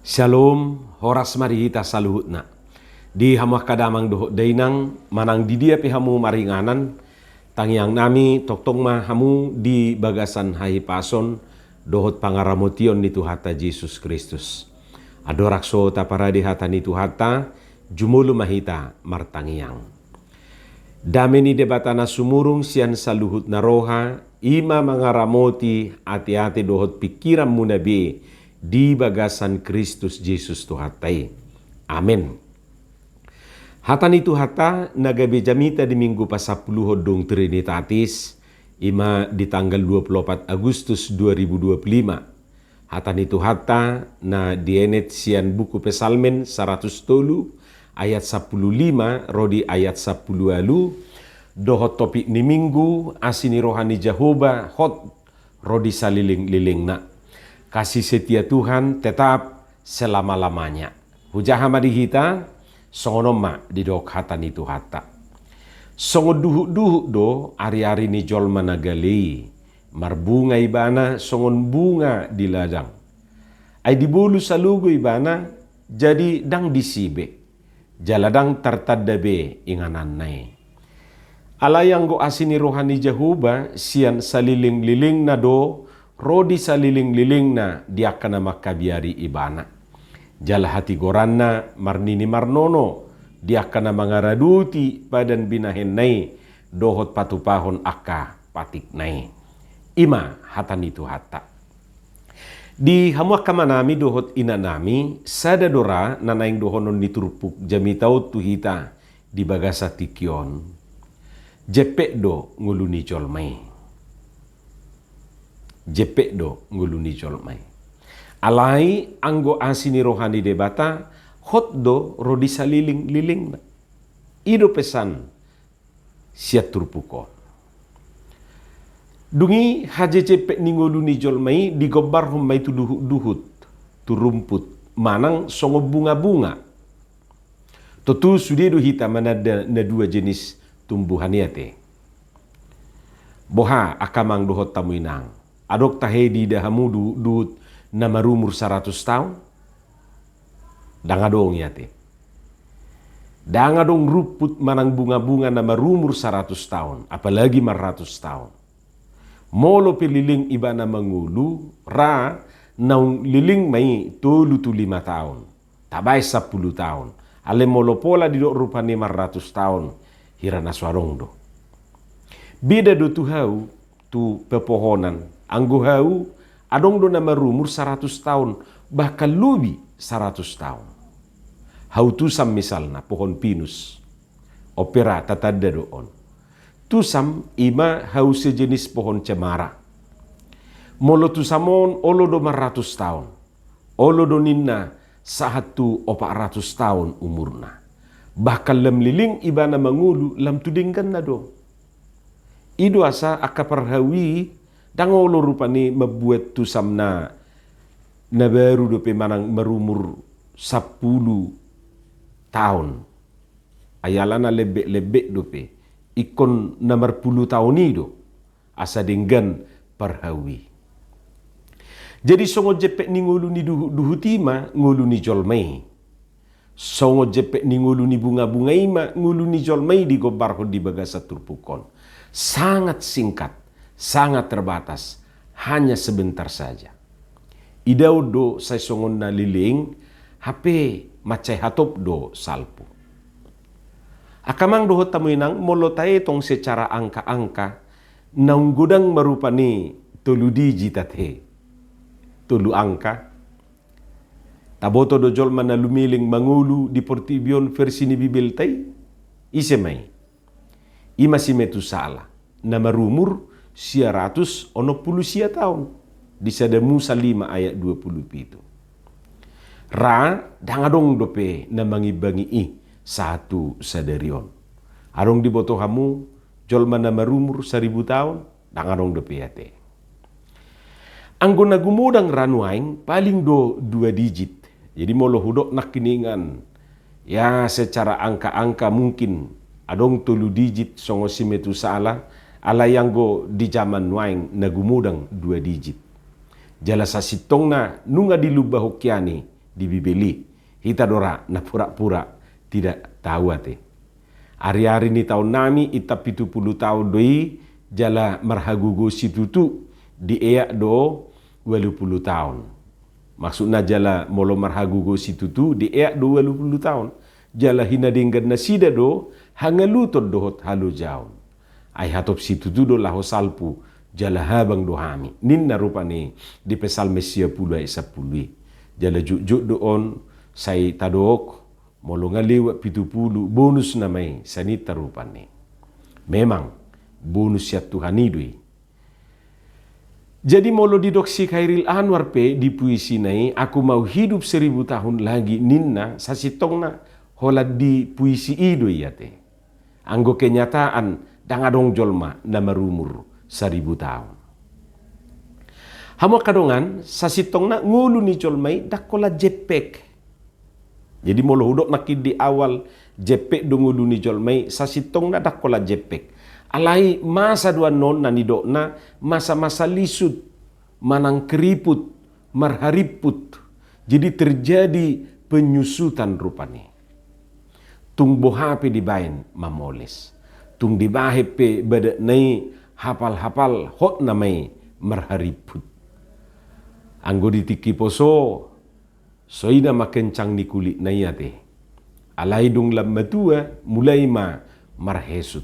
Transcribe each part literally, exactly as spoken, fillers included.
Syalom, horas ma di hita saluhutna. Di hamu angka damang dohot dainang, manang di dia pe hamu maringanan, tangiang nami tongtong ma hamu di bagasan hahipason dohot pangaramotion ni Tuhanta Jesus Kristus. Andorang so taparade hata ni Tuhanta, jumolo ma hita martangiang. Dame ni Debata na sumurung sian saluhut na roha, i ma mangaramoti ateate dohot pingkiranmuna be di bagasan Kristus Jesus Tuhanta i. Amen. Hata ni Tuhanta na gabe jamita di Minggu pasampuluhon dung Trinitatis, i ma di tanggal dua puluh opat Agustus dua ribu dua puluh lima. Hata ni Tuhanta na dienet sian buku Psalmen saratus tolu ayat sampulu lima ro di ayat sampulu ualu, dohot topik ni Minggu, asi ni roha ni Jahowa hot ro di salelenglelengna. Kasih setia Tuhan tetap selama-lamanya. Hujaha ma di hita, songon on ma didok hata ni Tuhanta. Songon duhutduhut do ariari ni jolma na gale i, marbunga ibana songon bunga di ladang. Ai dibolu salogo ibana, jadi ndang disi be, jala ndang tartanda be ingananna i. Alai anggo asi ni roha ni Jahowa sian salelenglelengna do ro di salelenglelengna di angka na mangkabiari ibana. Jala hatigoranna marnini marnono di angka na mangaradoti padan binahenna i dohot patupahon angka patikna i. I ma hata ni Tuhanta. Di hamu angka amanami dohot inanami, sada do ra na naeng dohonon ni turpuk jamita on tu hita di bagasan tingki on. Jempek do ngolu ni jolma i. Jempek do ngolu ni jolma i. Alai anggo asi ni roha ni Debata hot do ro di salelenglelengna. I do pesan sian turpuk on. Dung i hajejempek ni ngolu ni jolma i digombarhon ma i tu duhutduhut, tu rumput, manang songon bungabunga. Tontu sude do hita mananda na dua jenis tumbuhan i ate. Boha angka amang dohot hamu inang, adong tahe diida hamu duhutduhut na marumur saratus taon? Ndang adong i ate. Ndang adong rumput manang bungabunga na marumur saratus taon, apalagi marratus taon. Molo pe leleng ibana mangolu, ra naung leleng ma i tolu tu lima taon, tabaen sampulu taon. Alai molo pola didok rupani marratus taon, hira na so adong do. Beda do tu hau, tu pepohonan. Anggo hau, adong do na marumur saratus taon, bahkan lobi saratus taon. Hau tusam misalna, pohon pinus. On pe ra tatanda do on. Tusam i ma hau sejenis pohon cemara. Molo tusam on olo do marratus taon. Olo do ninna sahat tu opat ratus taon umurna. Bahkan lam leleng ibana mangolu lam tu dengganna do. I do asa angka parhau i ndang olo rupani mambuat tusam na, na baru dope manang marumur sampulu taon. Ai alana lembek-lembek dope, ingkon na marpulu taon i do asa denggan parhau i. Jadi songon jempek ni ngolu ni duhutduhut i ma ngolu ni jolma i. Songon jempek ni ngolu ni bungabunga i ma ngolu ni jolma i digombarhon di bagasan turpuk on. Sangat singkat, sangat terbatas, hanya sebentar saja. Idaon do sai songon na leleng, hape mansai hatop do salpu. Angka amang dohot hamu inang, molo taetong secara angka-angka, naung godang ma rupani tolu digit ate. Tolu angka. Taboto do jolma na lumeleng mangolu di portibi on versi ni Bibelta i? Ise ma i? I ma si Metusala, na marumur sia ratus onom pulu sia taon, di Sada Musa lima ayat dua pulu pitu. Ra, ndang adong dope na mangimbangi i sahat tu sadari on. Adong diboto hamu jolma na marumur saribu taon? Ndang adong dope ate. Anggo na gumodang ra nuaeng paling do dua digit. Jadi molo hudok nangkiningan, ya, secara angka-angka mungkin adong tolu digit songon si Metusala, alai anggo di jaman nuaeng na gumodang dua digit. Jala sasintongna nunga dilumbahon hian i di Bibel i. Hita do ra na pura-pura tidak tahu ate. Ari-ari ni taonnami inta pitu pulu taon do i, jala marhagogo situtu dieak do ualu pulu taon. Maksudna jala molo marhagogo situtu dieak do ualu pulu taon. Jala hinadenggan nasida do hangaluton dohot halojaon. Ai hatop situtu do laho salpu, jala habang do hami. Ninna rupani di Psalmen sia pulu ayat sampulu i. Jala jotjot do on, sai tadok, molo nga lewat pitu pulu, bonus nama i, sai ninta rupani. Memang, bonus sian Tuhan i do i. Jadi molo didok si Khairil Anwar pe di puisina i, "Aku mau hidup seribu tahun lagi," ninna, sasintongna holan di puisi i do i ate. Anggo kenyataan, ndang adong jolma na marumur saribu taon. Hamu angka dongan, sasintongna ngolu ni jolma i ndang holan jempek. Jadi molo hudok nangkin di awal, jempek do ngolu ni jolma i, sasintongna ndang holan jempek. Alai masa do annon na nidokna masa-masa lisut, manang keriput, marharimput. Jadi terjadi penyusutan rupani. Tung boha pe dibaen mamoles. Tung dibahen pe badanna i hapal-hapal, hot nama i marharimput. Anggo di tingki poso, so i nama kencang ni kulitna i ate. Alai dung lam matua, mulai ma marhesut.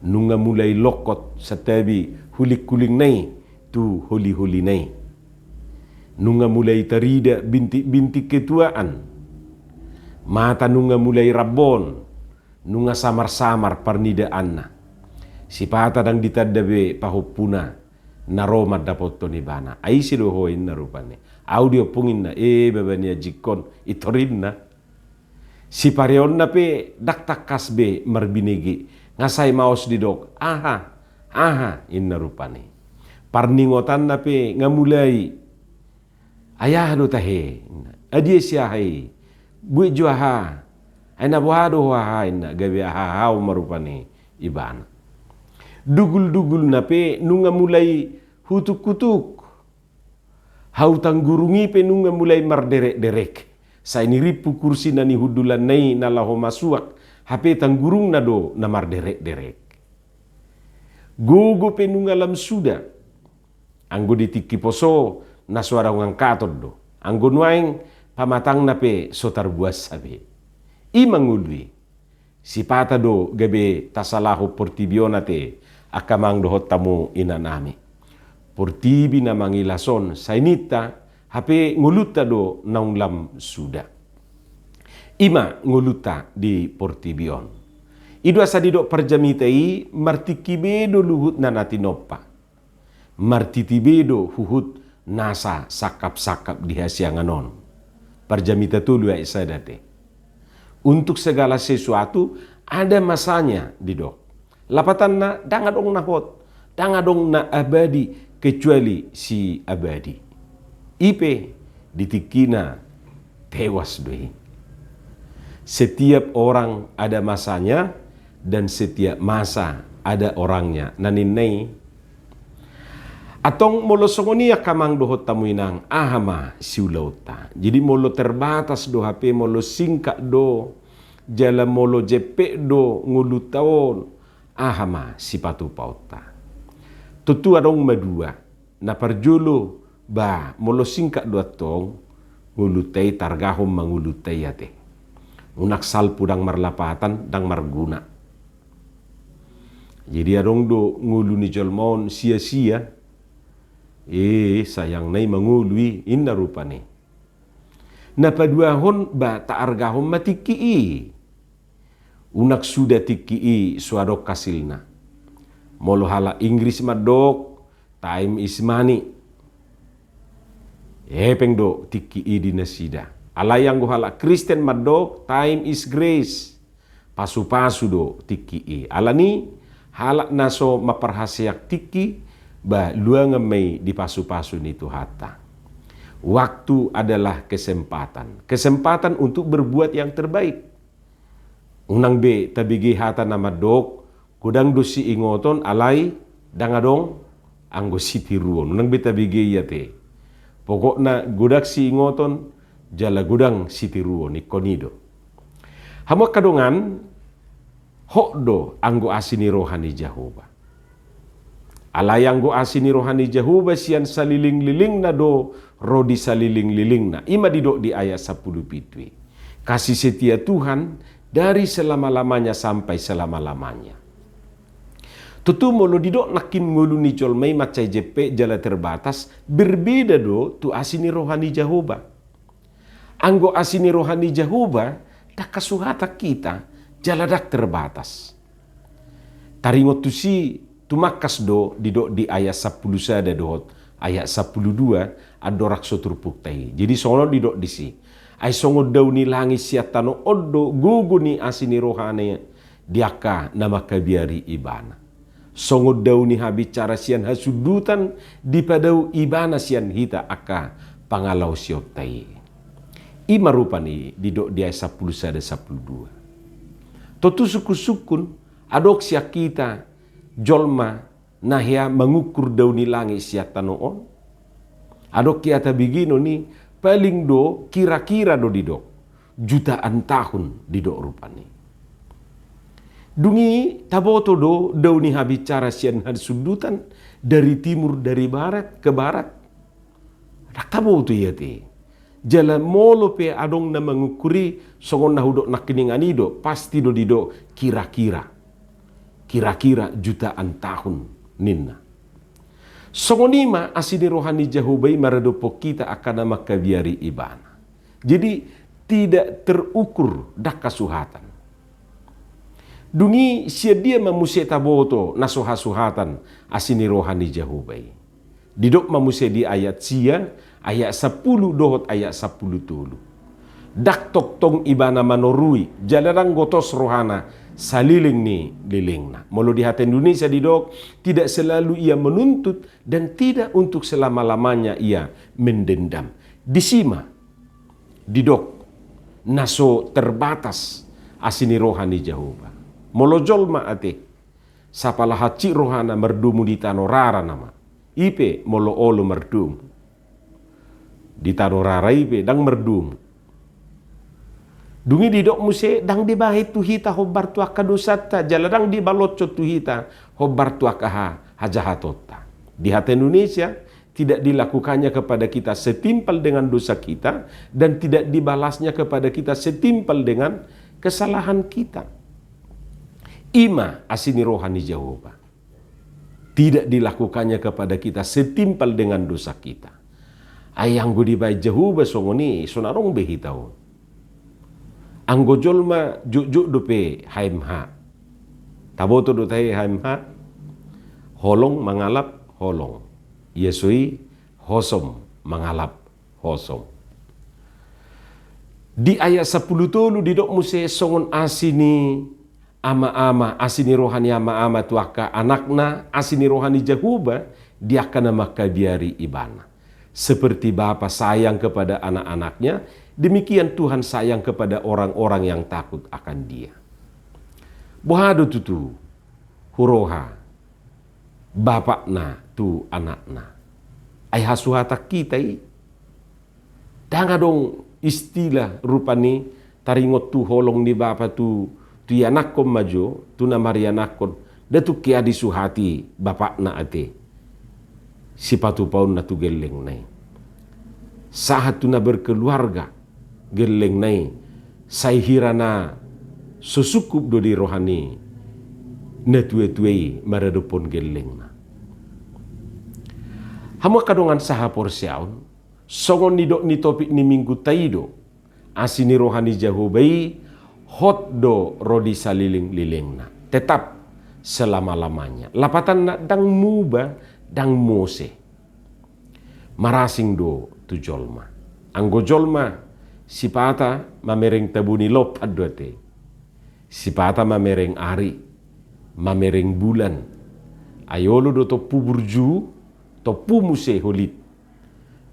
Nunga mulai longkot santabi huling-hulingna i tu holi-holina i. Nunga mulai tarida bintik-bintik ketuaan. Mata nunga mulai rambon, nunga samar-samar parnidaanna. Sipata ndang ditanda be pahompuna na ro mandapothon ibana. "Ai ise do ho?" inna rupani. "Au di ompung," inna. "E, baba ni anjingkon," i torinna. Sipareonna pe ndang tangkas be marbinege, nga sai maos didok, "Aha, aha," inna rupani. Parningotanna pe nga mulai, "Ai aha do tahe?" inna. "Adia si aha i? Buat jo aha? Ai na boha do ho aha?" inna, gabe aha-aha on ma rupani ibana. Dugul-dugulna pe nunga mulai hutuk-hutuk. Hau tanggurung i pe nunga mulai marderek-derek. Sai nirimpu kursi na nihundulanna i na laho masuak, hape tanggurungna do na marderek-derek. Gogo pe nunga lam suda. Anggo di tingki poso na so adong angkaton do. Anggo nuaeng pamatangna pe so tarbuansa be. I ma ngolu i. Sipata do gabe tasalahon portibi on ate, angka amang dohot hamu inanami. Portibi na mangilas on, sai ninta, hape ngolunta do naung lam suda. I ma ngolunta di portibi on. I do asa didok parjamita i, martingki be do luhutna na tinompa. Martiti be do huhut nasa sangkap-sangkap di hasiangan on. Parjamita tolu ayat sada ate. Untuk segala sesuatu ada masanya didok. Lapatanna ndang adong na hot, ndang adong na abadi kecuali si abadi. I pe di tingkina tewas do i. Setiap orang ada masanya dan setiap masa ada orangnya. Na ninna i. Antong molo songon i angka amang dohot hamu inang, aha ma siulaonta? Jadi molo terbatas do hape, molo singkat do, jala molo jempek do ngolunta on, aha ma sipatupaonta? Tontu adong ma dua. Na parjolo, ba, molo singkat do antong, ngolunta i targahon ma ngolunta i ate. Unang salpu ndang marlapatan, ndang marguna. Jadi adong do ngolu ni jolma on sia-sia. Eh, sayangna i mangolu i, inna rupani. Na paduahon, ba, taargahon ma tingki i. Unang suda tingki i so adong hasilna. Molo halak Inggris mandok, "Time is money." Hepeng do tingki i di nasida. Alai anggo halak Kristen mandok, "Time is grace." Pasu-pasu do tingki i. Alani halak na so mamparhaseang tingki, ba, luangan ma i di pasu-pasu ni Tuhanta. Waktu adalah kesempatan. Kesempatan untuk berbuat yang terbaik. Unang be tabege hata na mandok, godang do siingoton, alai ndang adong anggo sitiruon. Unang be tabege i ate. Pokokna godang siingoton, jala godang sitiruon, ingkon i do. Hamu angka dongan, hot do anggo asi ni roha ni Jahowa. Alai anggo asi ni roha ni Jahowa sian saliling-lilingna do ro di saliling-lilingna. I ma didok di ayat sampulu pitu i. Kasih setia Tuhan dari selama-lamanya sampai selama-lamanya. Tutu molo didok nangkin ngolu ni jolma i mansai jempek jala terbatas, berbeda do tu asi ni roha ni Jahowa. Anggo asi ni roha ni Jahowa, ndang hasuhatan hita, jala ndang terbatas. Taringot tusi, tumangkas do didok di ayat sampulu sada dohot ayat sampulu dua, andorang so turpukta i. Jadi songon on didok disi. Ai songon dao ni langit sian tano on do gogo ni asi ni rohana di angka na mangkabiari ibana. Songon dao ni habinsara sian hasundutan dipadao ibana sian hita angka pangalaosionta i. I ma rupani didok di ayat sampulu sada sampulu dua. Tontu sungkun-sungkun, adong sian hita jolma na hea mangukur dao ni langit sian tano on. Adong hea tabegenon i, paling do kira-kira do didok. Jutaan tahun didok rupani. Dung i taboto do dao ni habinsara sian hasundutan dari timur, dari barat, ke barat. Ndang taboto i ate. Jala molo pe adong na mangukur i, songon na hudok nangkiningan i do, pasti do didok kira-kira. Kira-kira jutaan tahun ninna. Songon i ma asi ni roha ni Jahowa i maradophon hita angka na mangkabiari ibana. Jadi tidak terukur, ndang hasuhatan. Dung i sian dia ma muse taboto na so hasuhatan asi ni roha ni Jahowa i. Didok ma muse di ayat sia, ayat sampulu dohot ayat sampulu tolu. Ndang tongtong ibana manorui, jala ndang gotos rohana saliling ni lilingna. Molo di hata Indonesia didok, tidak selalu ia menuntut dan tidak untuk selama-lamanya ia mendendam. Disi ma didok na so terbatas asi ni roha ni Jahowa. Molo jolma ate, sapala hansit rohana mardomu di tano rara nama. I pe molo olo mardomu. Di tano rara i pe ndang mardomu. Dung i didok muse, ndang dibahen tu hita hombar tu angka dosanta, jala ndang dibalashon tu hita hombar tu angka ha-, hajahatonta. Di hata Indonesia, tidak dilakukannya kepada kita setimpal dengan dosa kita, dan tidak dibalasnya kepada kita setimpal dengan kesalahan kita. I ma asi ni roha ni Jahowa. Tidak dilakukannya kepada kita setimpal dengan dosa kita. Ai anggo dibahen Jahowa songon i, so na adong be hita on. Anggo jolma jotjot dope H M H. Taboto do tahe H M H? Holong mangalap holong. Ia so i hosom mangalap hosom. Di ayat sampulu tolu didok muse songon asi ni ama-ama, asi ni roha ni ama-ama tu angka anakna, asi ni roha ni Jahowa di angka na mangkabiari ibana. Seperti bapa sayang kepada anak-anaknya, demikian Tuhan sayang kepada orang-orang yang takut akan Dia. Boha do tutu huroha bapakna tu anakna? Ai hasuhatan hita i. Ndang adong istilah rupani taringot tu holong ni bapa tu, tu ianakhon ma jo, tu na marianakhon. Nda tung hea disuhati bapakna ate sipatupaonna tu gellengna i. Sahat tu na berkeluarga gellengna i, sai hira na so sungkup do di roha ni natua-tua i maradophon gellengna. Hamu angka dongan sahaporseaon, songon nidok ni topik ni minggunta i do, asi ni roha ni Jahowa i hot do ro di saliling-lilingna. Tetap selama-lamanya. Lapatanna ndang muba, ndang mose. Marasing do tu jolma. Anggo jolma, sipata mamereng tabo ni lompan do ate. Sipata mamereng ari, mamereng bulan. Ai olo do tompu burju, tompu muse holit.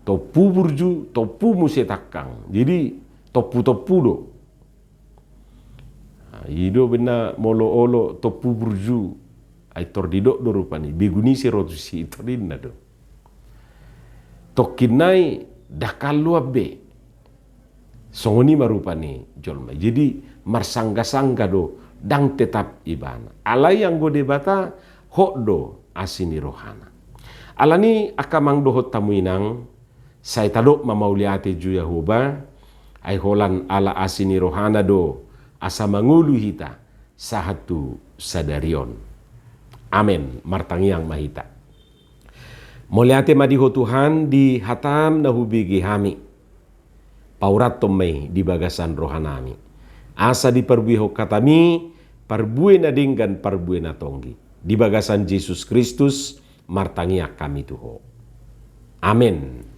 Tompu burju, tompu muse tangkang. Jadi, tompu-tompu do. Nah, i do bena molo olo tompu burju. Ai tor didok do rupani, begu ni si ro tusi, tor ninna do. Tongkin nai ndang halloan be. Songon i ma rupa ni jolma. Jadi marsangga-sangga do, ndang tetap ibana. Alai anggo Debata, hot do asi ni rohana. Alani i angka amang dohot hamu inang, sai tadok ma mauliate tu Jahowa, ai holan ala asi ni rohana do asa mangolu hita sahat tu sadari on. Amen. Martangiang ma hita. Mauliate ma di Ho Tuhan di hatam na hubege hami. Paurathon ma i di bagasan rohanami, asa diparbuehon hatami parbue na denggan, parbue na tonggi. Di bagasan Jesus Kristus martangiang hami tu Ho. Amen.